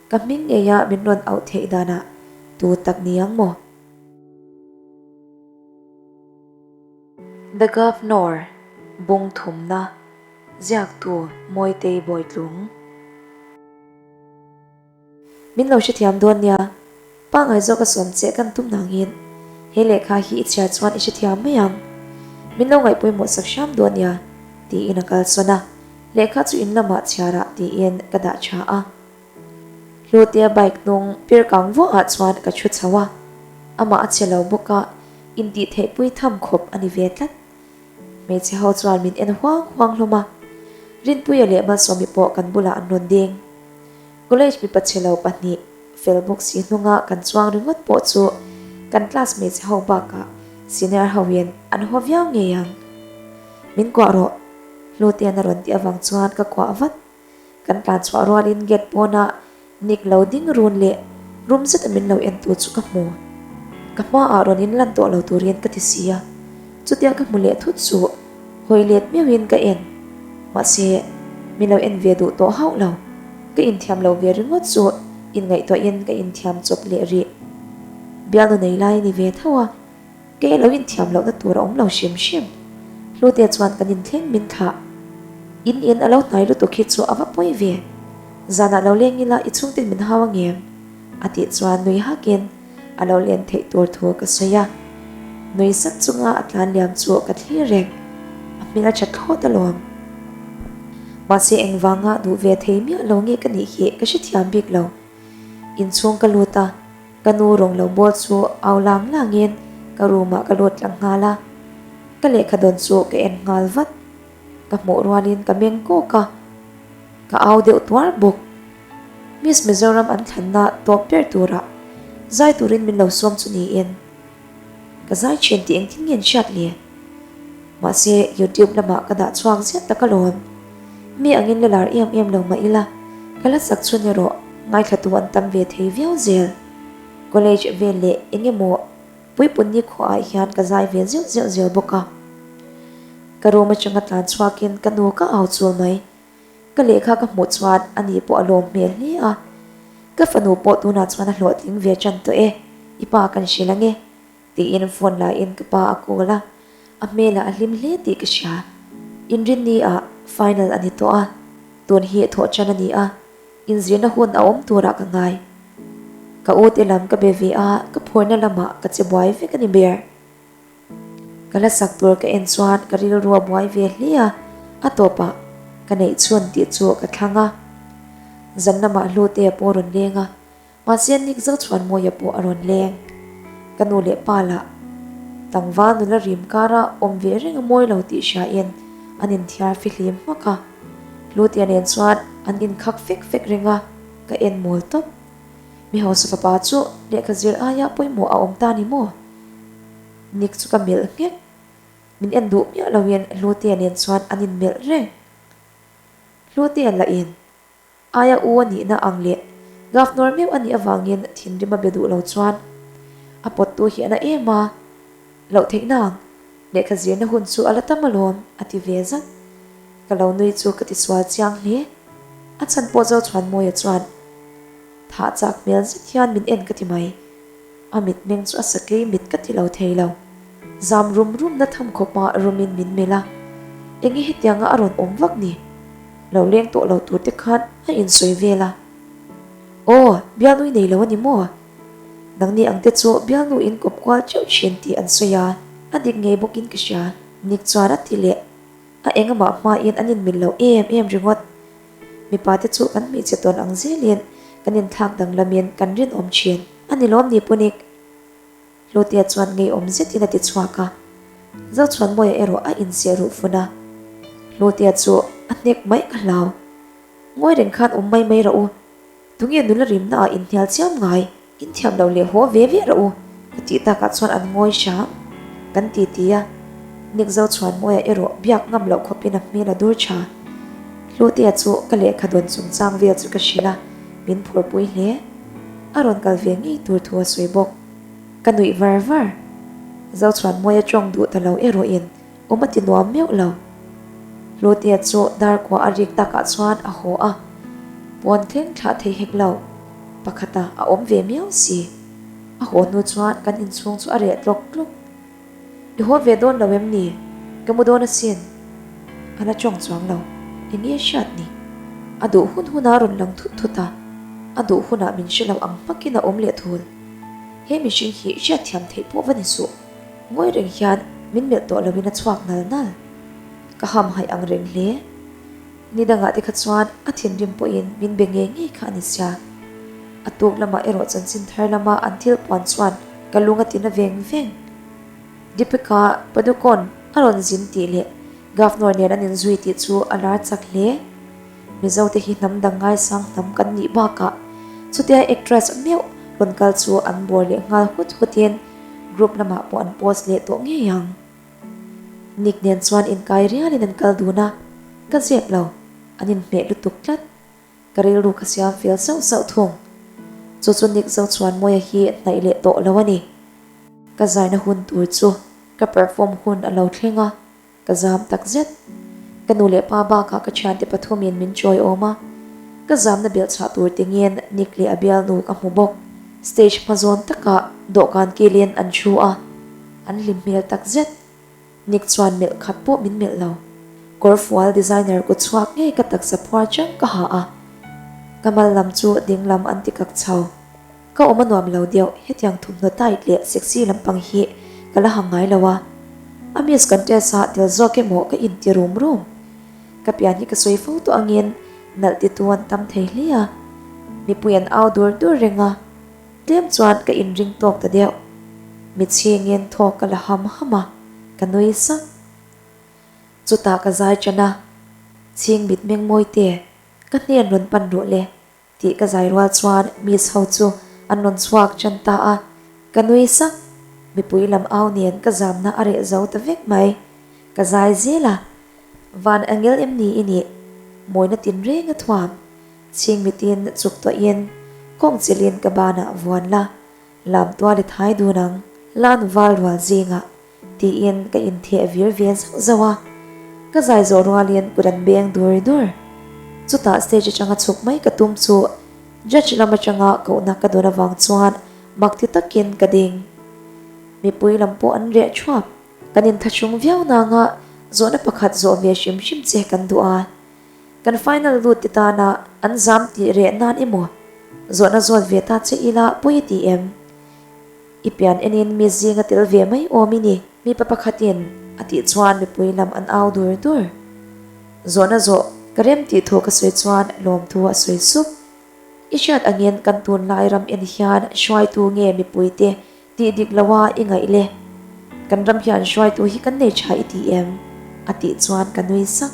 Ka hming ngeia min rawn auh theih danah tu tak ni ang maw? The Governor, Bung thumna, ziaktu Mawitei Bawitlung. Min lo hrethiam dawn nia, pangngai zawk a sawm che kan tum nangin he lehkha hi i chhiar chuan i hrethiam mai ang. Min lo ngaihpawimawh sak hram dawn nia, tiin a kalsawn a, lehkha chu in lamah chhiarah tiin ka dah tha a. Hlutea bike hnung pir kang vuahah chuan ka thu chho a, amah a che lo bawk a, intihtheihpui tham khawp a ni ve tlat. Hmeichhe ho chuan min en huang huang hlawm a, Rinpuia leh Malsawmi pawh kan bulah an rawn ding. College mipa chhe lo pahnih fel bawk si hnunga kan chuang ringawt pawh chu kan class hmeichhe ho bakah senior ho in an haw viau ngei ang. Min kuah rawh, Hlutian a rawn tih avang chuan ka kuah vat. Kan tlan chhuah rualin gate pawnah Nick lo ding run leh rum zeta min lo en tu chu ka hmu. Ka hmaah rawn in lan tawh lo turin ka ti si a, chutia ka hmu leh thut chu hawi let meuhin ka en. Mahse, min lo en ve duh tawh hauh lo. Ka inthiam lo ve ringawt chu inngaihtuahin ka inthiam chawp leh rih. Bialnu nei lai ni ve tho a, Kei lo inthiam lohna tur a awm lo hrim hrim. Hlute chuan kan inthleng min thlah. In in a lo hnai lutuk hi chu a va pawi ve. Zanah lo leng ila i chhungten min hau angem? A tih chuan nui hakin a lo len theih tur thu ka sawi a. Nui sak chunga a tlan liam chu ka thlir reng. A hmel a tha thlawt alawm. Mahse engvanga duh ve thei miah lo nge ka nih hi ka hrethiam bik lo. Inchhung ka lut a. Ka nu rawng lo bawl chu au lang langin ka room ah ka lut tlang nghal a, ka lehkha dawn chu ka en nghal vat. Ka hmuh rualin ka meng kawk a, ka au deuh tuar bawk. Miss Mizoram an thlanna tawp ber turah zai turin min lo sawm chu niin ka zai thin tih engtin nge an hriat le? Mahse YouTube lamah ka dah chhuak ziah tak alawm. Mi angin la lar em em lo mah ila, ka la chak chhun erawh ngaithlatu an tam ve thei viau zel. College vel leh eng emaw puipun nikhuaah hian ka zai ve zeuh zeuh zel bawk a. Ka room atanga tlan chhuakin ka nu ka au chul mai. Ka lehkha ka hmuh chuan ani pawh a lawm hmel hle a. Ka fanu pawh tunah chuan a hlawhtling ve tan tawh e, i pa kan hrilh ange. Tiin phone la in ka pa a call a, a hmelah a hlim hle tih ka hria. Inrinni ah final a ni tawh a, tun hi thawh tan a ni a, inzirna hun a awm turah ka ngai. Ka u te lam ka be ve a, ka phurna lamah ka che buai vek a ni ber. Ka la sak tur ka en chuan ka rilru a buai ve hle a, a tawpah ka neih chhun tih chu ka thlang a. Zan lamah Hlute a pawh rawn leng a, Mahse Nick Zochhuanmawia pawh a rawn leng. Ka nu leh pa lah tlangval nula rim kara awm ve reng a mawi lo tih hriain an inthiar fihlim hmak a. Hlutea nen chuan an inkhak fek fek reng a, ka en mawl tawp. Mi hausa fapa chu lehkha zir aia pawimawh a awm ta ni maw? Nick chu ka melh nghek. Min en duh miah loin Hlutea nen chuan an inmelh reng. Hlutea lah in Aia u a nihna ang leh Governor meuh a nih avangin thinrim a be duh lo chuan a pawttu hi a na em a, loh theih nang, lehkha zirna hun chu a la tam alawm a ti ve zat. Ka lo nui chu ka ti sual chiang hle. A chhan pawh Zochhuanmawia chuan thah chak hmel zet hian min en ka ti mai. A mitmeng chu a sakei mit ka ti lo thei lo. Zam rum rumna tham khawpa rumin min melh a, enge hetianga a rawn awm vak ni? Lo leng tawh lo tur te khan a insawi vel a. Aw, bialnui nei lo a ni maw? Nangni ang te chu bialnu in kawp kual teuh thin tih an sawi a, a dik ngei bawkin ka hria. Nick chuan a ti leh. A engamah hmain an inmil lo em em ringawt. Mipa te chu kan hmeichhe tawn ang zelin kan inthlak danglamin kan rinawm thin. A ni lawm ni Pu Nick? Hlutea chuan ngeiawm zetin a ti chhuak a, Zochhuanmawia erawh a insiah ruh fun a, Hlutea chu a hnek mai ka hlau. Ngawi reng khan awm mai mai rawh u, tunge nula rimna ah inhnial chiam ngai, inthiam lo leh haw ve ve rawh u, ka tih takah chuan an ngawi hram. Kan ti ti a, Nick Zochhuanmawia erawh biak ngam loh khawpin a hmel a dur tha. Hlutea chu ka lehkha dawn chungchang vel chu ka hrilh a, min phurpui hle. A rawn kal ve ngei tur thu a sawi bawk. Ka nuih var var. Zochhuanmawia tawng duh ta lo erawhin awm a ti nuam meuh lo. Hlutea chu dar kua a rik takah chuan a haw a, pawn thleng thlah thei hek lo. Pakhata a awm ve miau si. A haw hnu chuan kan inchhung chu a reh tlawk tlawk. I haw ve dawn lo em ni? Ka mu dawn asin. A la tawng chuang lo. Eng nge hriat ni? A duh hun hunah a rawn lang thut thut a, a duh hunah min hre lo ang hmakin a awm leh thul. He mihring hi hriatthiam theih pawh va ni suh. Ngawi reng hian min melh tawh loin a chhuak nal nal. Ka hamhaih ang reng hle. Ni dangah te kha chuan a thinrim pawhin min be ngei ngei kha a ni sia. A tuk lamah erawh chanchin thar lama an thil puan chuan ka lung a tina veng veng. Deepika Padukone a rawn zin tih leh Governor nen an inzui tih chu a lar chak hle. Mizo te hi hnam dang ngaisang hnam kan nih bakah chutia actress meuh rawn kal chu an bawr leh nghal hut hutin group lamah pawh an post leh tawh ngei ang. Nick nen chuan inkai rialin an kal dun a, ka zep lo, an inhmeh lutuk tlat. Ka rilru ka siam fel sauh sauh thung. Chu chu Nick zo chuan Mawia hi hnaih leh tawh lo a ni. Ka zaina hun tur chu ka perform hun a lo thleng a, ka zam tak zet. Ka nu leh pa bakah ka thiante pathumin min chawi awm a, ka zamna belhchhah tur tingin Nick leh a bialnu ka hmu bawk. Stage hma zawn takah dawhkan kilin an thu a. An hlim hmel tak zet. Nick chuan melh khat pawh min melh lo. Kawrfual designer kut chhuak ngei ka taksa phuar chang ka ha a. Ka mal lam chu ding lam an ti kak chho. Ka awm a nuam lo deuh, hetiang thawmhnaw tight leh sexy lampang hi ka la ha ngai lo a. A miss contest ah tel zawk emaw ka inti rum rum. Ka pian hi ka sawi fo tawh angin nalh titu an tam thei hle a. Mipui an au dur dur reng a. Tlem chuan ka inring tawk ta deuh. Mitchhingin thawk ka la ham ham a, ka nui sak. Chutah ka zai ṭan a, Chhing mitmeng mawi te, ka hnen rawn pan rawh le, tih ka zai rual chuan miss ho chu an rawn chhuak ṭan ta a, ka nui sak. Mipui lam au nen ka zamna a reh zo ta vek mai. Ka zai zel a, Van angel em ni i nih? Mawina tinreng a thuam. Chhing mitin chuk tawhin kawng chilhin ka banah vuan la, lam tual i thai dun ang, lan val rual zingah, tiin ka intheh vir ve zauh zauh a. Ka zai zawh rualin kut an beng dur dur. Chutah stage atanga chhuk mai ka tum chu judge lam atanga kohna ka dawn avang chuan mak ti takin ka ding. Mipui lam pawh an reh thuap. Kan inthahrung viau nanga zawhna pakhat zawh ve hrim hrim che kan duh a. Kan final lut ti tana an zam tih reh nan emaw zawhna zawt ve ta che ila pawi ti em? I pian enin mi zinga tel ve mai awm i ni. Mipa pakhatin a tih chuan mipui lam an au dur dur. Zawhna zawh ka rem tih thu ka sawi chuan lawmthu a sawi sup. I hriat angin kan tunlai ram en hian hruaitu nge mipuite Tih dik lo a i ngaih le. Kan ram hian hruaitu hi kan nei tha i ti em? A tih chuan ka nui sak.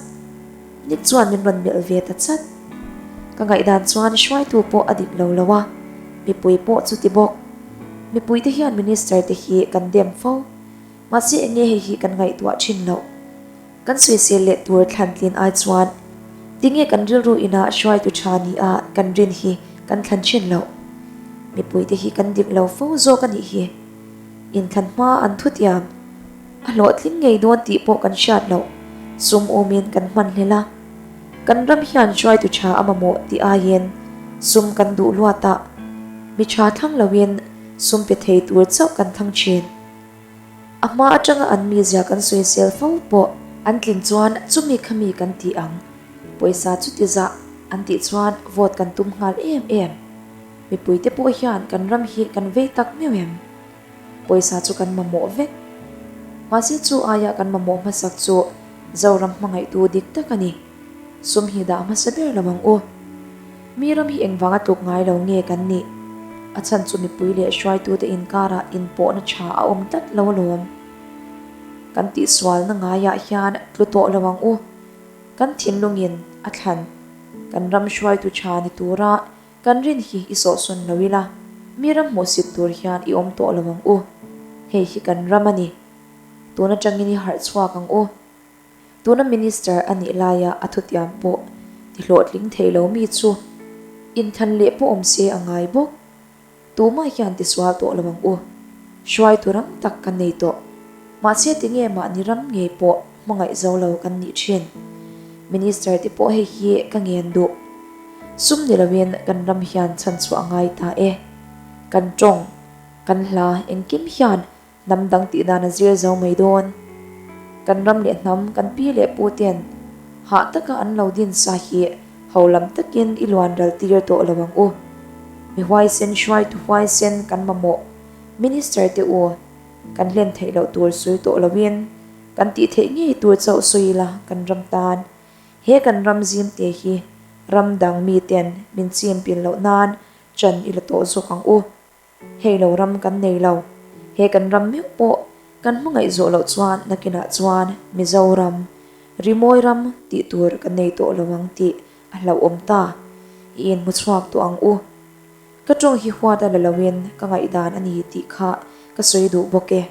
Nick chuan min rawn melh ve ta chat. Ka ngaihdan chuan hruaitu pawh a dik lo lo a, mipui pawh chu ti bawk. Mipui te hian minister te hi kan dem fo. Mahse eng nge hei hi kan ngaihtuah thin loh. Kan sawisel leh tur thlan tlin ai chuan tinge kan rilru ina hruaitu tha ni a kan rin hi kan thlan thin loh. Mipuite hi kan dik lo fo zawk a nih hi. Inthlan hma an thutiam a hlawhtling ngei dawn tih pawh kan hriat loh sum umin kan hman hlel a. Kan ram hian hruaitu tha a mamawh tih aiin sum kan duh luat a, mi tha thlang loin sum pe thei tur chauh kan thlang thin. A hma atanga an mizia kan sawisel fo pawh an tlin chuan chumi khami kan ti ang, pawisa chuti zah an tih chuan vote kan tum nghal em em. Mipuite pawh hian kan ram hi kan vei tak meuh em? Pawisa chu kan mamawh vek. Mahse chu aia kan mamawh hmasak chu Zoram hmangaihtu dik tak a ni. Sum hi dah hmasa ber lo ang u. Mi ram hi engvanga tluk ngai lo nge kan nih? A chhan chu mipui leh hruaitute inkarah inpawhna tha a awm tlat lo alawm. Kan tihsualna ngaiah hian tlu tawh lo ang u. Kan thinlungin a thlan. Kan ram hruaitu tha ni tura kan rin hi i sawhsawn lo ila, mi ram hmuhsit tur hian i awm tawh lo ang u. Hei hi kan ram a ni. Tun atangin i harh chhuak ang u. Tuna Minister a nih laia a thutiam pawh ti hlawhtling thei lo mi chu inthlan leh pawh awm se a ngai bawk. Tumah hian tisual tawh lo ang u. Hruaitu ram tak kan nei tawh. Mahse tinge mahni ram ngei pawh hmangaih zo lo kan nih thin. Minister te pawh hei hi ka ngen duh. Sum ni loin kan ram hian chhanchhuah a ngai ta e. Kan tawng, kan hla engkim hian hnam dang tih dan a zir zo mai dawn. Kan ram leh hnam kan pi leh pu ten hah taka an lo din sa hi ho lam takin i luan ral tir tawh lo ang u. Mi huaisen hruaitu huaisen kan mamawh Minister te u kan hlen theih loh tur sawi tawh loin kan tih theih ngei tur chauh sawi ila kan ram tan he kan ram zim te hi ram dang mi ten min chim pil loh nan chan i la tawh zawk ang u. Hei lo ram kan nei lo. He kan ram meuh pawh kan hmangaih zawh loh chuan nakinah chuan Mizoram, Rimawi ram tih tur kan nei tawh lo ang tih a hlauhawm ta. I inhmu chhuak tawh ang u. Ka tawng hi huat a la loin ka ngaihdan a ni tih kha ka sawi duh bawk e.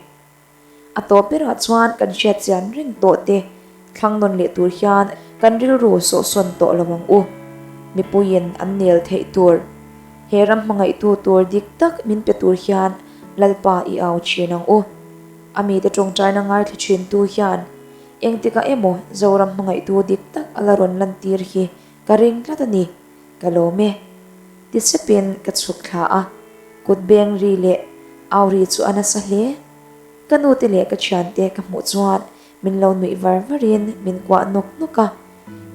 A tawp berah chuan kan hriat chian reng tawh te thlang nawn leh tur hian kan rilru sawhsawn tawh lo ang u. Mipuiin an nel theih tur, he ram hmangaihtu tur dik tak min pe tur hian Lalpa i au thin ang u. A mite tawngtaina ngaithla thintu hian engtikah emaw Zoram hmangaihtu dik tak a la rawn lantir hi ka ring tlat a ni. Ka lawm e. Ti sepin ka chhuk thla a, kut beng ri leh au ri chu a nasa hle. Ka nute leh ka thiante ka hmuh chuan min lo nuih var varin min kuah nawk nawk a,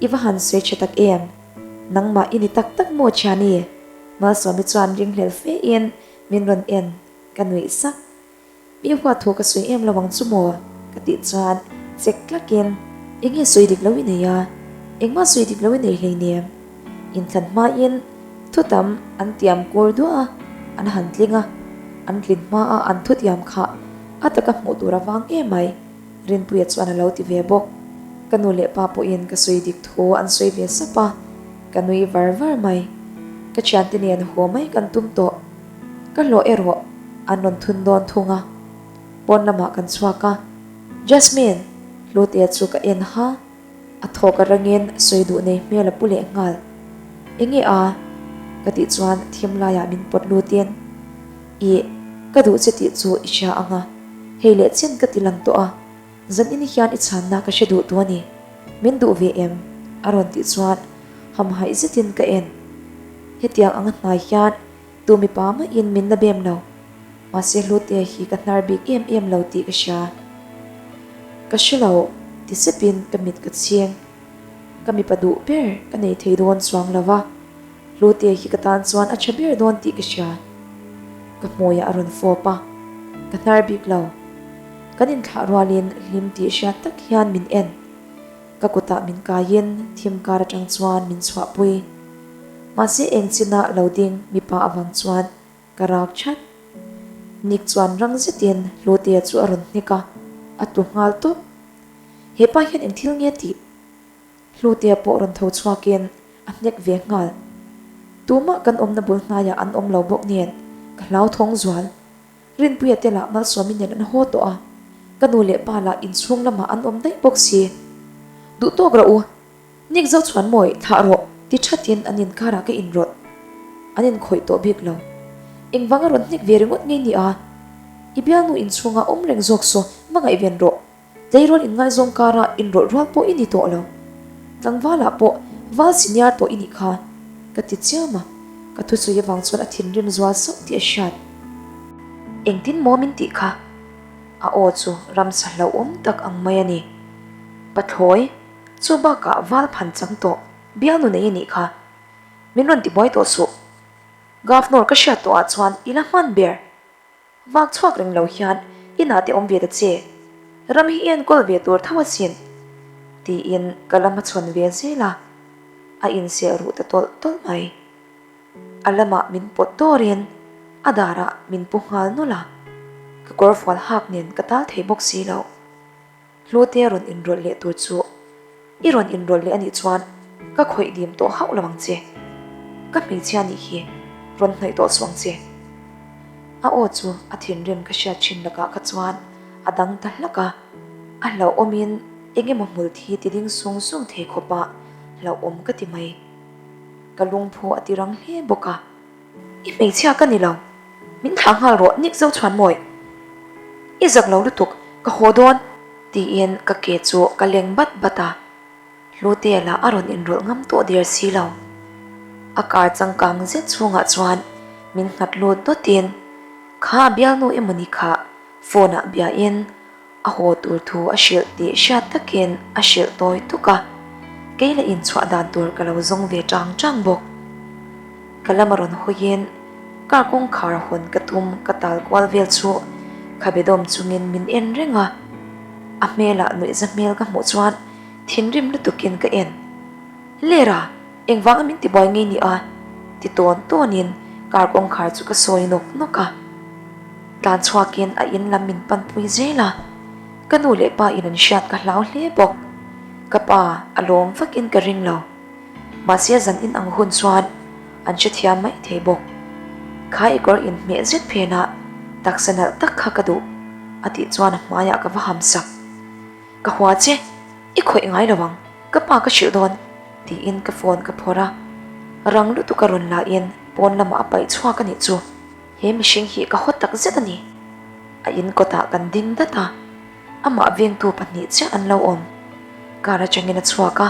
I va han sawi tha tak em? Nangmah i ni tak tak maw thiani? Malsawmi chuan ringhlel fe in min rawn en, ka nuih sak. Mi huat thu ka sawi em lo ang chu maw? Ka tih chuan chek tlakin, Enge sawi dik lo i nei a? Engmah sawi dik lo i nei hleinem. Inthlan hmain thu tam an tiam kur duah a, an han tling a, an tlin hmaa an thu tiam kha a taka hmuh tur a vang em mai, Rinpuia chuan a lo ti ve bawk. Ka nu leh pa pawhin ka sawi dik thu an sawi ve sap a, ka nui var var mai. Ka thiante nen haw mai kan tum tawh. Ka hlawh erawh an rawn thun dawn thung a, pawn lamah kan chhuak a, Jasmine! Hlutea chu ka en ha, a thawk a rangin sawi duh nei hmel a pu leh nghal. Enge a? Ka tih chuan thim laiah min pawt lutin, Ih, ka duh che tih chu i hria ang a, hei leh chin ka ti lang tawh a, zanin hian i chhanna ka hre duh tu a ni, min duh ve em? A rawn tih chuan hamhaih zetin ka en. Hetiang anga hnai hian Tu mipa mahin min la bem lo. Mahse Hlute hi ka hnar bik em em lo tih ka hria. Ka hre lo, ti sepin ka mit ka chhing. Ka mipa duh ber ka nei thei dawn chuang lo va, Hlute hi ka tan chuan a tha ber dawn tih ka hria. Ka hmuiah a rawn fawp a, ka hnar bik lo. Kan inthlah rualin hlim tih hriat tak hian min en. Ka kutah min kaiin thim kar atang chuan min chhuahpui. Mahse eng china lo ding mipa avang chuan ka rak that. Nick chuan rang zetin Hlutea chu a rawn hnek a, a tlu nghal tawp. He pa hian eng thil nge tih? Hlutea pawh rawn tho chhuakin a hnek ve nghal. Tumah kan awmna bul hnaiah an awm lo bawk nen ka hlauthawng zual. Rinpuia te lah Malsawmi nen an haw tawh a, ka nu leh pa lah inchhung lamah an awm daih bawk si. Duh tawk rawh u, Nick zo chuan mawi thlah rawh ti thatin an inkarah ka inrawlh. An inkhawih tawh bik lo. Engvang a rawn hnek ve ringawt ngei ni a? I bialnu inchhungah awm reng zawk saw va ngaihven rawh. Tleirawl inngaizawng karah inrawlh rual pawh i ni tawh lo. Tlangvalah pawh val senior tawh i nih kha, ka ti chiam a, ka thusawi avang chuan a thinrim zual sauh tih a hriat. Engtin maw min tih kha? A aw chu ramsa hlauhawm tak ang mai a ni. Pathlawi, chu bakah val phan chang tawh bialnu nei i nih kha. Min rawn tibuai tawh suh. Governor ka hriat tawhah chuan i la hman ber. Vak chhuak reng lo hian inah te awm ve ta che, ram hi i enkawl ve tur tho asin, tiin ka la hmachhawn ve zel a, a inseh ruh ta tawlh tawlh mai. A lamah min pawt dawrin a darah min pu nghal nawlh a, ka kawrfual hak nen ka tal thei bawk si lo. Hlute a rawn inrawlh leh tur chu i rawn inrawlh leh a nih chuan ka khawih dim tawh hauh lo ang che. Ka hmeichhia nih hi rawn hnaih tawh suh ang che. A aw chu a thinrim ka hriat thin lakah kha chuan a dang ta hlak a, a hlauhawmin eng emaw hmul thi ti ding sung sung thei khawpa hlauhawm ka ti mai. Ka lungphu a ti rang hle bawk a. I hmeichhia ka ni lo, min thlah nghal rawh Nick Zochhuanmawi. I zak lo lutuk, ka haw dawn tiin ka ke chu ka leng bat bat a, Hlute lah a rawn inrawlh ngam tawh der si lo. A car changkang zet chhungah chuan min nghat lut dawtin, Kha a bialnu emawni kha phone ah biain a haw tur thu a hrilh tih hriat takin a hrilh tawi tuk a, kei la inchhuah dan tur ka lo zawng ve tang tang bawk. Ka lama rawn hawiin car kawngkhar hawn ka tum ka tal kual vel chu khabe dawm chungin min en reng a, a hmelah nuihza hmel ka hmuh chuan thinrim lutukin ka en. Lera! Engvanga min tibuai ngei ni a? ti tawn tawnin car kawngkhar chu ka sawi nawk nawk a. Tlan chhuakin a in lam min panpui zel a, ka nu leh pa in an hriat ka hlau hle bawk. Ka pa a lawm vakin ka ring lo. Mahse zan in ang hun chuan an hrethiam mai thei bawk. Kha i kawr inhmeh zet phenah taksa nalh tak kha ka duh a tih chuan a hmaiah ka va hamsak. Ka hua che, i khawih ngai lo ang, ka pa ka hrilh dawn, tiin ka phone ka phawrh a. Rang lutuk a rawn lahin pawn lamah a paih chhuak a nih chu. He mihring hi ka haw tak zet a ni. A in kawtah kan ding dat a, amah vengtu pahnih chiah an lo awm. Car atangin a chhuak a,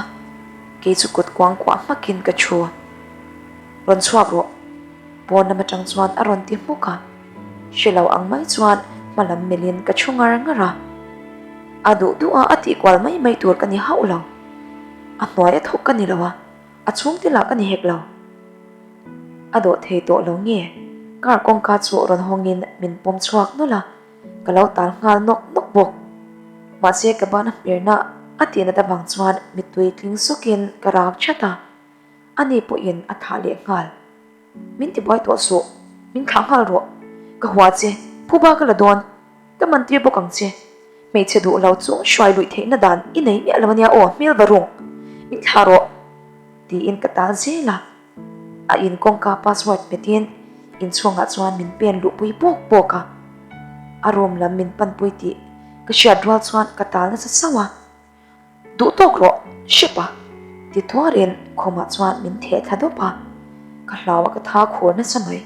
kei chu kut kuang kuah hmakin ka thu. Rawn chhuak rawh, pawn lam atang chuan a rawn ti hmuk a. Hre lo ang mai chuan hma lam melhin ka thu ngar ngar a. A duh duh a a tih kual mai mai tur ka ni hauh lo. A hnuai a thawk ka ni lo a, a chhungte lah ka ni hek lo. A dawh thei tawh lo nge? Car kawngka chu rawn hawngin min pawm chhuak nawlh a, ka lo tal nghal nawk nawk bawk. Mahse ka ban a hmerna a tihnat avang chuan mittui tling sawkin ka rak chat a, ani pawhin a thah leh nghal. Min tibuai tawh suh, min thlah nghal rawh. Ka hua che, phuba ka la dawn, ka man tir bawk ang che. Hmeichhe duh lo chung hruai luih theihna dan i nei miah lo ania aw, hmel va rung. Min thlah rawh, tiin ka tal zel a. A in kawngka password hmetin inchhungah chuan min pen luhpui pawk pawk a. A room lam min panpui tih ka hriat rual chuan ka tal nasa sauh a. Duh tawk rawh, hrep a! Ti tuarin khumah chuan min theh thla dawp a, ka hlau a ka tha khur nasa mai,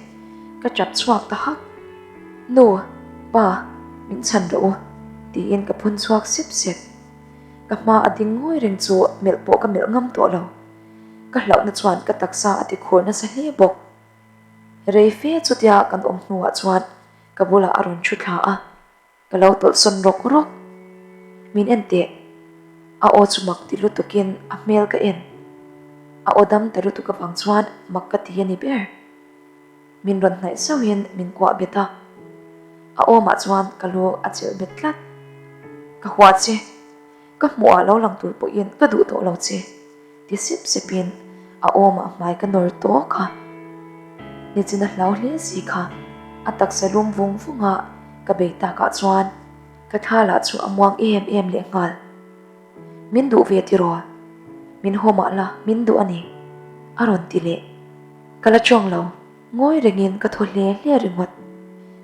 ka tap chhuak ta hak. Nu, pa, min chhan rawh u, tiin ka phun chhuak sep sep. Ka hma a ding ngawi reng chu melh pawh ka melh ngam tawh lo. Ka hlauhna chuan ka taksa a ti khur nasa hle bawk. Rei fe chutia kan awm hnuah chuan ka bulah a rawn thu thla a. Ka lo tawlhsawn rawk rawk. Min en teh. A aw chu mak ti lutukin a hmel ka en. A aw dam ta lutuk avang chuan mak ka ti a ni ber. Min rawn hnaih sauhin min kuah bet a. A awmah chuan ka lu a chelh bet tlat. Ka hua che. Ka hmuhah lo lang tur pawhin ka duh tawh lo che. Ti sep sepin a awmah hmai ka nawr tawk a. Nichin a hlau hle si kha a taksa lum vung vung a ka bei takah chuan ka thla lah chu a muang em em leh nghal. Min duh ve tiraw? Min haw mah la min duh a ni a rawn ti leh. Ka la tawng lo, ngawi rengin ka thaw hle hle ringawt.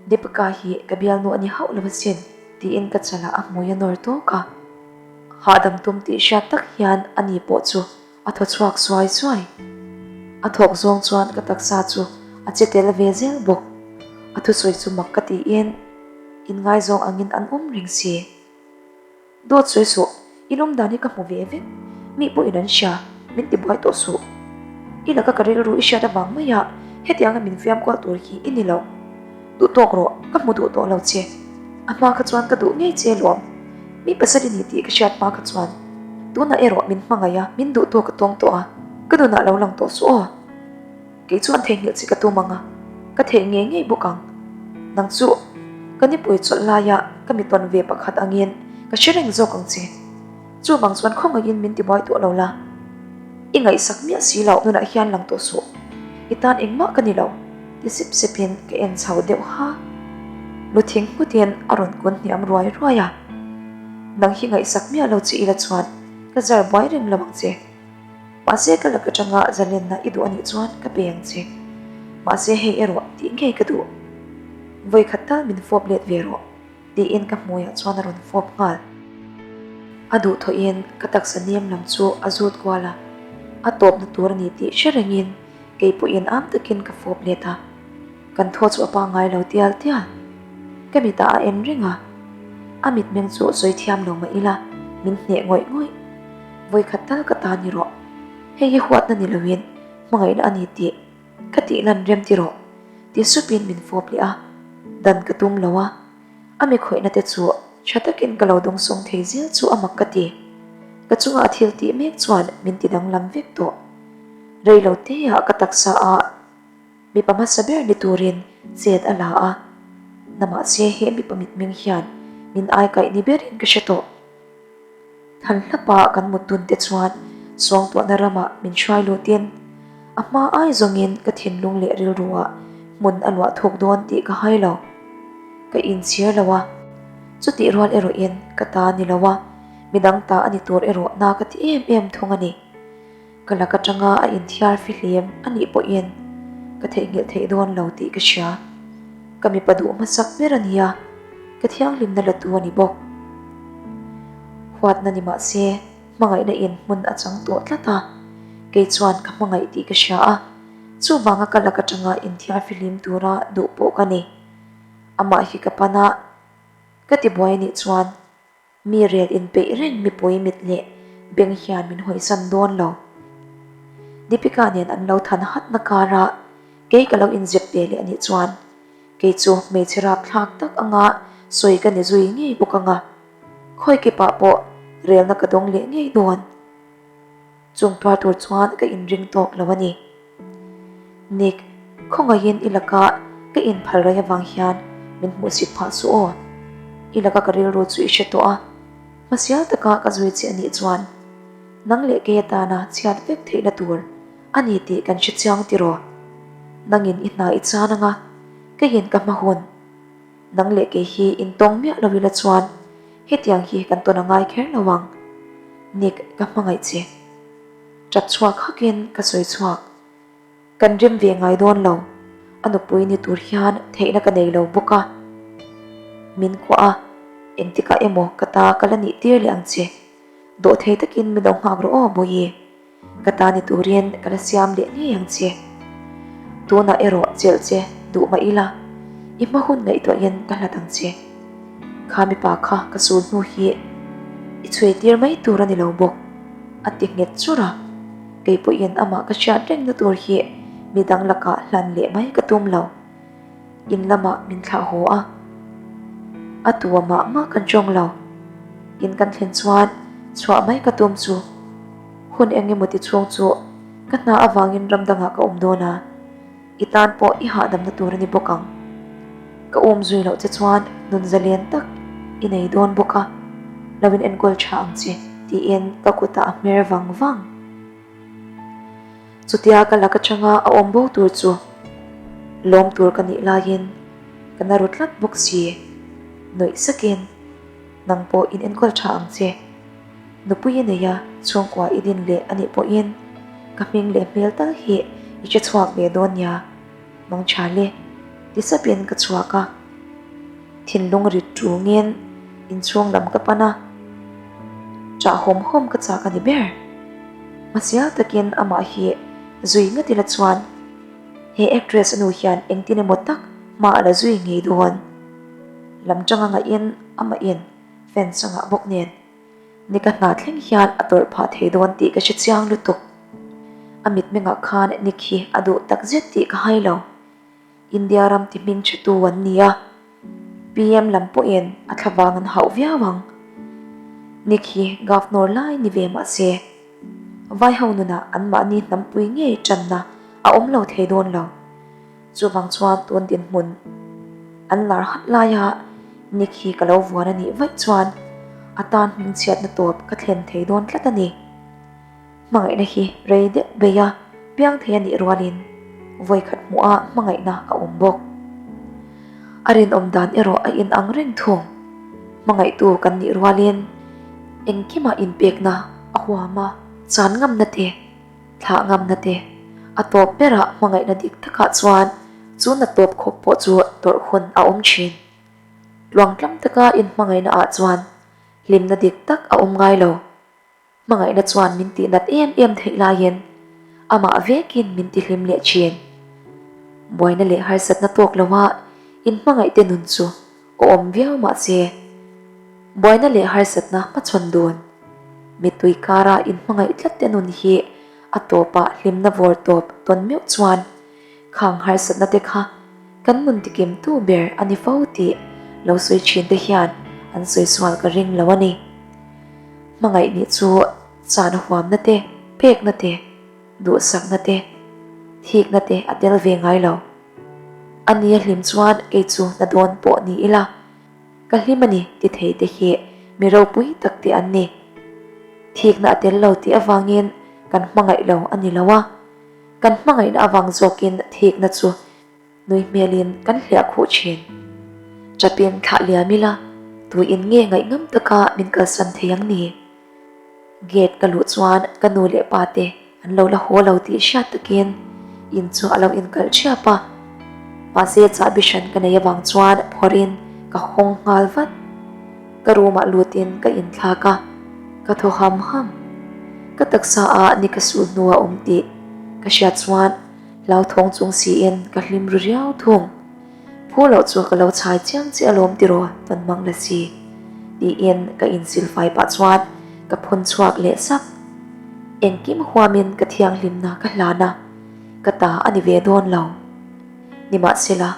Deepika hi ka bialnu a ni hauh lo asin tiin ka chalah a hmui a nawr tawk a. Hahdam tum tih hriat tak hian a ni pawh chu a thaw chhuak suai suai. A thawk zawng chuan ka taksa chu a che tel ve zel bawk. A thusawi chu mak ka tiin inngaizawng angin an awm reng si. Dawt sawi suh, i lawm dan hi ka hmu ve vek. Mi pawhin an hria, min tibuai tawh suh. I laka ka rilru i hriat avang maia hetianga min fiam kual tur hi i ni lo. Duh tawk rawh, ka hmu duh tawh lo che. A hma kha chuan ka duh ngei che lawm. Mi pasal i ni tih ka hriat hma kha chuan. Tunah erawh min hmangaih a, min duh tawk ka tawng tawh a, ka nunah lo lang tawh suh aw. Kei chuan theihnghilh che ka tum ang a, ka theih ngei ngei bawk ang. Nang chu ka nipui chawlh laia ka mi tawn ve pakhat angin ka hre reng zawk ang che. Chuvang chuan khawngaihin min tibuai tawh lo la. I ngaihsak miah si loh nunah hian lang tawh suh. I tan engmah ka ni lo, ti sep sepin ka en chho deuh ha. Lu thing nghutin a rawn kun hniam ruai ruai a. Nang hi ngaihsak miah lo che ila chuan ka zar buai reng lo ang che. Mahse ka lak atanga zalenna i duh anih chuan ka pe ang che. Mahse hei erawh tih ngei ka duh. Vawikhat tal min fawp let ve rawh. Tiin ka hmuiah chuan a rawn fawp nghal. A duhthawhin ka taksa nem lam chu a zut kual a, a tawpna tur a ni tih hre rengin kei pawhin am takin ka fawp let a. Kan thaw chu a pangngai lo tial tial. Ka mitah a en reng a, a mitmeng chu sawi thiam lo mah ila min hneh ngawih ngawih. Vawikhat tal ka ta ni rawh. Hei hi huatna ni loin. hmangaihna a ni tih ka tih lan rem ti rawh ti supin min fawp leh a, dan ka tum lo a, a mi khawihna te chu tha takin ka lo dawngsawng thei zel chu a mak ka ti. Ka chunga a thil tih mek chuan min ti danglam vek tawh. Rei lo teah ka taksa a mipa hmasa ber ni turin chet a la a, na mahse he mipa mitmeng hian min aikaih ni berin ka hre tawh. Than hlapa kan mut dun te chuan suangtuahna ramah min hruai lutin a hma ai zawngin ka thinlung leh rilruah hmun a luah thuk dawn tih ka hai lo. Ka inchhir lo a, chutih rual erawhin ka ta ni lo a, midang ta a ni tur erawh na ka ti em em thung a ni. Ka lak atanga a inthiar fihlim a nih pawhin ka theihnghilh theih dawn lo tih ka hria. Ka mipa duh hmasak ber a nia, ka thianghlimna la tu a ni bawk. Huatna ni mah se hmangaihna in hmun a chang tawh tlat a, kei chuan ka hmangaih tih ka hria a, chuvanga ka lak atanga inthiar fihlim tura duh pawh ka ni. Amah hi ka pan a, ka tibuai a nih chuan Mi rel inpeih reng mipui mit leh beng hian min hawisan dawn lo. Deepika nen an lo than hatna karah kei ka lo inzep ve leh anih chuan kei chu hmeichhe rapthlak tak anga sawi ka ni zui ngei bawk anga khawi kipah pawh relna ka dawng leh ngei dawn. Chung tuar tur chuan ka inring tawk lo a ni. Nick, khawngaihin i laka ka inphal rei avang hian min hmuhsit phah suh aw. I laka ka rilru chu i hre tawh a, hmasial taka ka zui che a nih chuan nang leh kei atana chhiat vek theihna tur a ni tih kan hre chiang tiraw? Nangin i hna i chan anga keiin ka hma hun. Nang leh kei hi intawng miah lo ila chuan hetiang hi kan tawn a ngai kher lo ang. Nick, ka hmangaih che. Ṭap chhuak hakin ka sawi chhuak. Kan rem ve ngai dawn lo. A nupui ni tur hian theihna ka nei lo bawk a. Min kuah a, engtikah emaw ka ta ka la nih tir leh ang che. Dawhthei takin min lo nghak rawh aw Bawihi. Ka ta ni turin ka la siam leh ngei ang che. Tunah erawh chelh che duh mah ila, i hma hun ngaihtuahin ka hlat ang che. Kha mipa kha ka sul hnu hi i chhui tir mai tur a ni lo bawk, a ti nghet chur a. Kei pawhin amah ka hriat rengna tur hi midang lakah hlan leh mai ka tum lo. In lamah min thlah haw a, a tua mah mah kan tawng lo. In kan thlen chuan chhuah mai ka tum chu hun eng emaw ti chhung chu ka hna avangin ram dangah ka awm dawn a, i tan pawh i hahdamna tur a ni bawk ang. Ka awm zui loh che chuan nun zalen tak i nei dawn bawk a, lo in enkawl tha ang che tiin ka kutah a hmer vang vang. Chutia ka lak atanga a awm bo tur chu lawm tur ka nih laiin ka na ru tlat bawk si. Nuih sakin, Nang pawh in enkawl tha ang che. Nupui i nei a, chhungkua i din leh a nih pawhin ka hming leh hmel tal hi i hre chhuak ve dawn nia. Mang tha le, ti sapin ka chhuak a. Thinlung rit tungin inchhung lam ka pan a, ṭah hawm hawm ka chak a ni ber. Hmasial takin amah hi zui ngat ila chuan he actress nu hian engtin emaw tak hma a la zui ngei dawn. Lam ṭanga ngaihin amahin fans a ngah bawk nen ni ka hna thleng hian a tawrh phah thei dawn tih ka hre chiang lutuk. A mitmengah khan Nick hi a duh takzet tih ka hai lo. India ram ti hming tha tu an ni a, PM lam pawhin a thlavang an hauh viau ang. Nick hi Governor lai ni ve mah se, Vaiho nunah anmahni hnampui ngei tanna a awm lo thei dawn lo. Chuvang chuan tun dinhmun an lar hat laia Nick hi ka lo vuan a nih vaih chuan a tan hmingchhiatna tawp ka thlen thei dawn tlat a ni. Hmangaihna hi rei deuh bei a, piang thei a nih rualin vawikhat hmuh a hmangaihna a awm bawk. A rinawm dan erawh a inang reng thung. Hmangaihtu kan nih rualin engkimah inpekna a huam a, chan ngamna te, thlah ngamna te, a tawp berah hmangaihna dik takah chuan chu na tawp khawp pawh chu tawrh hun a awm thin. Tluangtlam taka inhmangaihna ah chuan hlimna dik tak a awm ngai lo. Hmangaihna chuan min tih nat em em theih laiin amah vekin min tihlim leh thin. Buaina leh harsatna tawk loha inhmangaihte nun chu awm viau mah se, buaina leh harsatna hmachhawn dun, mittui kara inhmangaih tlatte nun hi. A tawpah hlimna vawr tawp tawn meuh chuan khang harsatna te kha kan nun tikimtu ber a ni fo tih lo sawi thin te hian an sawi sual ka ring lo a ni. Hmangaih nih chu chan huamna te, pekna te, duhsakna te, thikna te a tel ve ngai lo. A nia hlim chuan kei chu hna dawn pawh ni ila ka hlim a ni ti thei te hi mi ropui tak te an ni. Thikna a tel lo tih avangin kan hmangaih lo a ni lo a, kan hmangaihna avang zawkin thikna chu nui hmelin kan hliah khuh thin. Chapin thlah liam ila tuin nge ngaihngam taka min kalsan thei ang ni? Gate ka luh chuan ka nu leh pa te an lo la haw lo tih hriat takin in chu a lo inkalh thiap a. Mahse chahbi hran ka nei avang chuan phawrhin ka hawng nghal vat. Ka room ah lutin ka inthlak a, ka thaw ham ham. Ka taksa ah ni ka sul hnu a awm tih ka hriat chuan hlauthawng chung siin ka hlim ru riau thung. Phu loh chu ka lo chhai chiang che alawm tiraw tawn mang la si tiin ka insilfai pah chuan ka phun chhuak leh sak. Engkim huamin ka thianghlimna ka hlan a, ka ta a ni ve dawn lo. Nimahsela,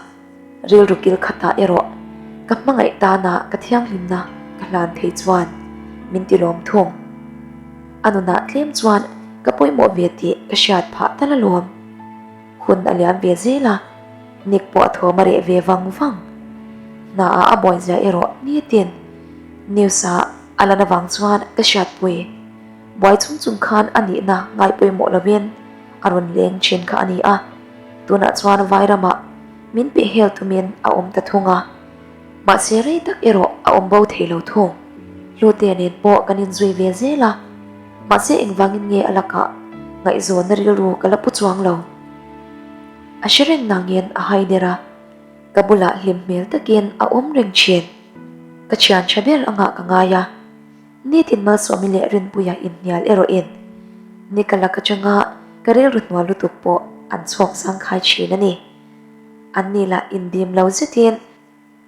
rilru kil khatah erawh ka hmangaih tana ka thianghlimna ka hlan thei chuan min ti lawm thung. A nunah tlem chuan ka pawimawh ve tih ka hriat phah tal alawm. Hun a liam ve zel a, Nick pawh a thawm a reh ve vang vang. Hna ah a buai zia erawh nitin news ah a lan avang chuan ka hriatpui. Buai chung chung khan a nihna ngai pawimawh lovin a rawn leng thin kha a ni a, tunah chuan Vairamah min pehhel tumin a awm ta thung a. Mahse rei tak erawh a awm bo thei lo thung. Hlute nen pawh kan inzui ve zel a, mahse engvangin nge a lakah ngaihzawnna rilru ka la pu chuang lo. A hre reng nangin a hai der a, ka bulah hlim hmel takin a awm reng thin. Ka thian tha ber angah ka ngai a, nitin Malsawmi leh Rinpuia inhnial erawhin Nika lak atanga ka rilru hnual lutuk pawh an chhuak zangkhai thin a ni. An ni lah indim lo zetin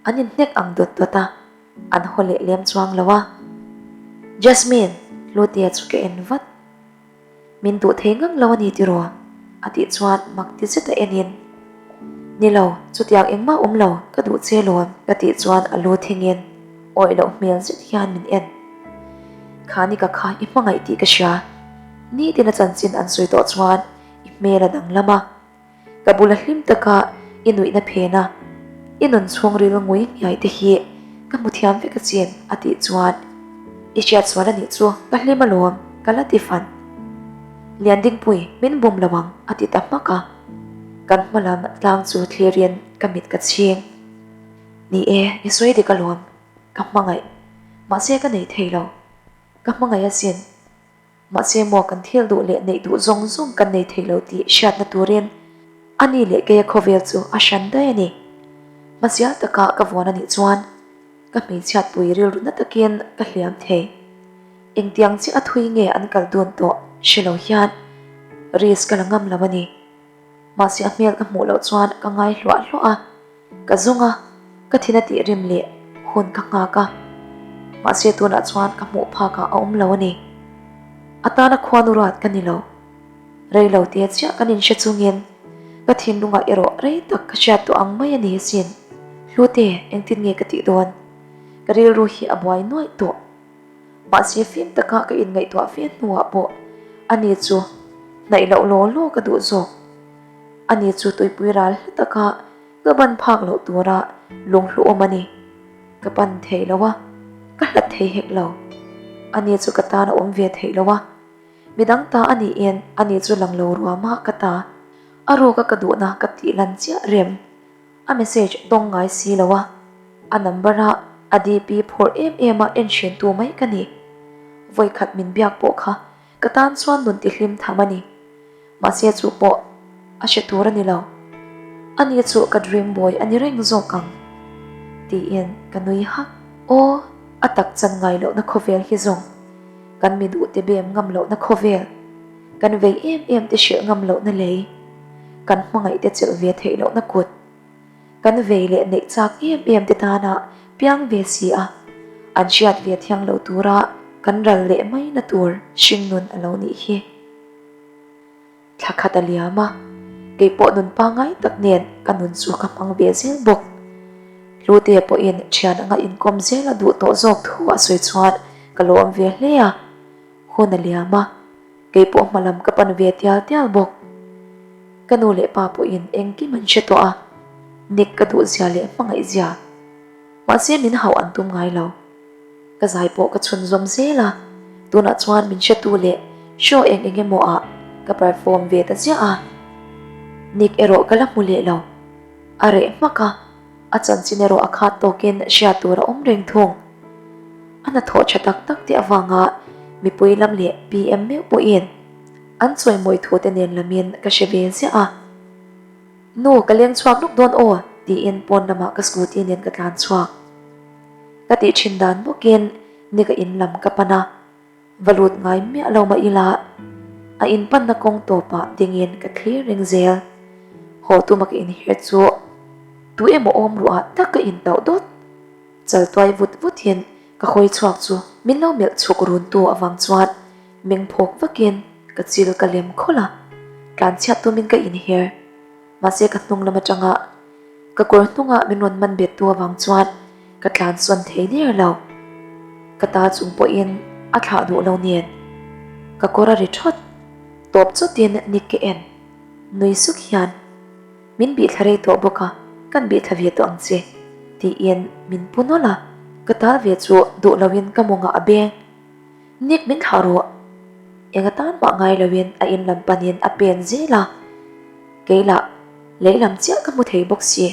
an inhnek ang dawt dawt a, an haw leh lem chuang lo a. Jasmine, Hlutea chu ka en vat. Min duh thei ngang lo a ni tiraw? A tih chuan mak ti zet a enin, Ni lo, chutiang engmah awm lo, ka duh che lawn ka tih chuan a lu thingin awih loh hmel zet hian min en. Kha ni ka kha i hmangaih tih ka hria. Nitin a chanchin an sawi tawh chuan i hmel a danglam a. Ka bula hlim taka i nuihna phen a, i nun chhungril ngui hniai te hi ka hmu thiam vek a chin a tih chuan i hriat sual a nih chu ka hlim alawm ka la ti fan. Liandingpui min bum lo ang a ti ta hmak a, kan hma lam tlang chu thlirin ka mit ka chhing. Ni e, i sawi dik alawm, ka hmangaih mahse ka nei thei lo, ka hmangaih asin. Mahse maw kan thil duh leh neih duh zawng zawng kan nei thei lo tih hriatna turin a ni leh keia khawvel chu a hran daih a ni. Hmasial taka ka vuan a nih chuan ka hmeichhiatpui rilru na takin ka hliam thei. Engtiang chiah a thui nge an kal dun tawh hre lo hian risk ka la ngam lo a ni. Mahse a hmel ka hmuh loh chuan ka ngai hluah hluah a. Ka zawng a, ka thin a tih rim leh hun ka nghak a, mahse tunah chuan ka hmuh phakah a awm lo a ni. A tana khuanu rat ka ni lo. Rei lo te chiah kan inhre chungin ka thinlungah erawh rei tak ka hriat tawh ang mai a ni asin. Hlute, engtin nge ka tih dawn? Ka rilru hi a buai nuaih tawh. Mahse fim taka ka inngaihtuah fe hnuah pawh ani chu hnaih loh law law ka duh zawk. Ani chu tuipui ral hla taka ka ban phak loh tura lunghlu awm a ni. Ka pan thei lo a, ka hlat thei hek lo. Ani chu ka tan a awm ve theih lo a, midang ta a niin ani chu lang lo ruama ka ta. A ruka ka duhna ka tih lan chiah rem. A message dawng ngai si lo a, a number a a DP phawrh em em a en hrentu mai ka ni. Vawikhat min biak pawh kha Ka tan chuan nun tihlim tham a ni. Mahse chu pawh a hre tur a ni lo. Ani chu ka dream boy a ni reng zawk ang. Tiin ka nui hak. Aw, a tak chan ngai lohna khawvel hi zawng. Kan mi duh te bem ngam lohna khawvel. Kan vei em em te hrilh ngam lohna lei. Kan hmangaih te chelh ve theih lohna kut. Kan vei leh neih chak em em te tana piang ve si a, an hriat ve thiang lo tura kan ral leh mai na tur hringnun a lo nih hi. Thla khat a liam a, kei pawh nun pangngai tak nen ka nun chu ka hmang ve zel bawk. Hlute pawhin thian anga inkawm zel a duh tawh zawk thu a sawi chuan ka lawm ve hle a, hun a liam a, kei pawh hma lam ka pan ve tial tial bawk. Ka nu leh pa pawhin engkim an hre tawh a, Nick ka duhzia leh hmangaihzia. Mahse min hauh an tum ngai lo. Ka zai pawh ka chhunzawm zel a, tunah chuan min hretu leh show eng eng emaw ah ka perform ve ta ziah a. Nick erawh ka la hmu leh lo. A reh hmak a, a chanchin erawh a khat tawkin hriat tur a awm reng thung. A hnathawh tha tak tak te avanga mipui lam leh PM meuh pawhin an chawimawi thu te nen lamin ka hre ve ziah a. Nu, ka leng chhuak lawk dawn aw, tiin pawn lamah ka scooty nen ka tlan chhuak. Ka tih thin dan bawkin ni ka in lam ka pan a, va lut ngai miah lo mah ila a in panna kawng tawpah dingin ka thlir reng zel. Haw tuma ka inher chu tu emaw awm ruah tak ka intauh dawt. Chal tuai vut vutin ka hawi chhuak chu min lo melh chhuk runtu avang chuan meng phawk vakin ka chil ka lem khawlh a, tlanchhiat tumin ka inher. Mahse ka hnung lam atanga ka kawr hnungah min rawn man bet tu avang chuan ka tlan sawn thei der lo. Ka ta chung pawhin a thlah duh lo nen ka kawr a ri thawt. Tawp chawtin Nick ka en nui suk hian min bih thla rei tawh bawk a, kan bih thla ve tawh ang che tiin min pu nawlh a, ka tal ve chu duh loin ka mawngah a beng. Nick min thlah rawh. Eng atan mah ngai loin a in lam panin a pen zel a, kei lah lehlam chiah ka hmu thei bawk si.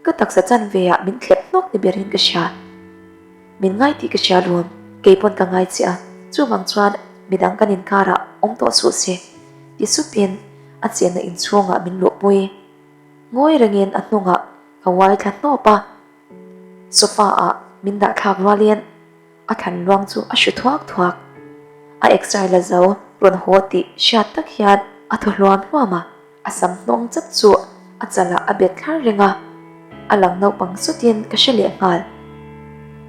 Ka taksa chanve ah min thlep hnawk ni berin ka hria. Min ngai tih ka hria lawm, kei pawn ka ngai che a, chuvang chuan midang kan inkarah awm tawh suh se ti supin a chenna inchhungah min luhpui. Ngawi rengin a hnungah ka uai thla hnawp a, sofa ah min dah thlak rualin, A thlan luang chu a hru thuak thuak. A exer la zo rawn haw tih hriat tak hian a thaw hluam hluam a, a sam hnawng chap chu a chalah a bet thlar reng a, a lang naupang sutin ka hre leh nghal.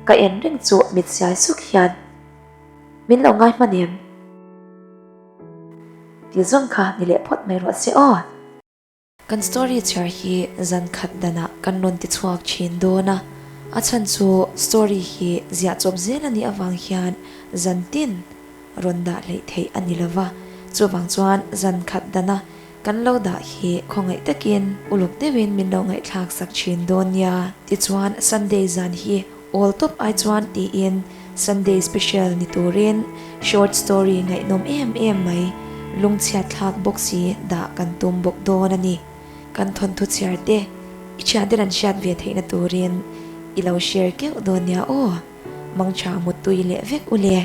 Ka en reng chu mit siai suk hian min lo ngai hman em? Ti zawng kha ni leh phawt mai rawh se aw. Kan story chhiar hi zan khat danah kan rawn ti chhuak thin dawn a, a chhan chu story hi ziah chawp zel a nih avang hian zan tin rawn dah hleih theih a ni lova, chuvang chuan zan khat dana kan lo dah hi khawngaih takin uluk deuhin min lo ngaihthlak sak thin dawn nia. Tichuan Sunday zan hi Awl tawp ai chuan tiin Sunday special ni turin short story ngaihnawm em em mai lungchhiat thlak bawk si dah kan tum bawk dawn a ni. Kan thawnthu chhiar te i thianten an hriat ve theihna turin i lo share keuh dawn nia aw. Mangtha muttui leh vek u le.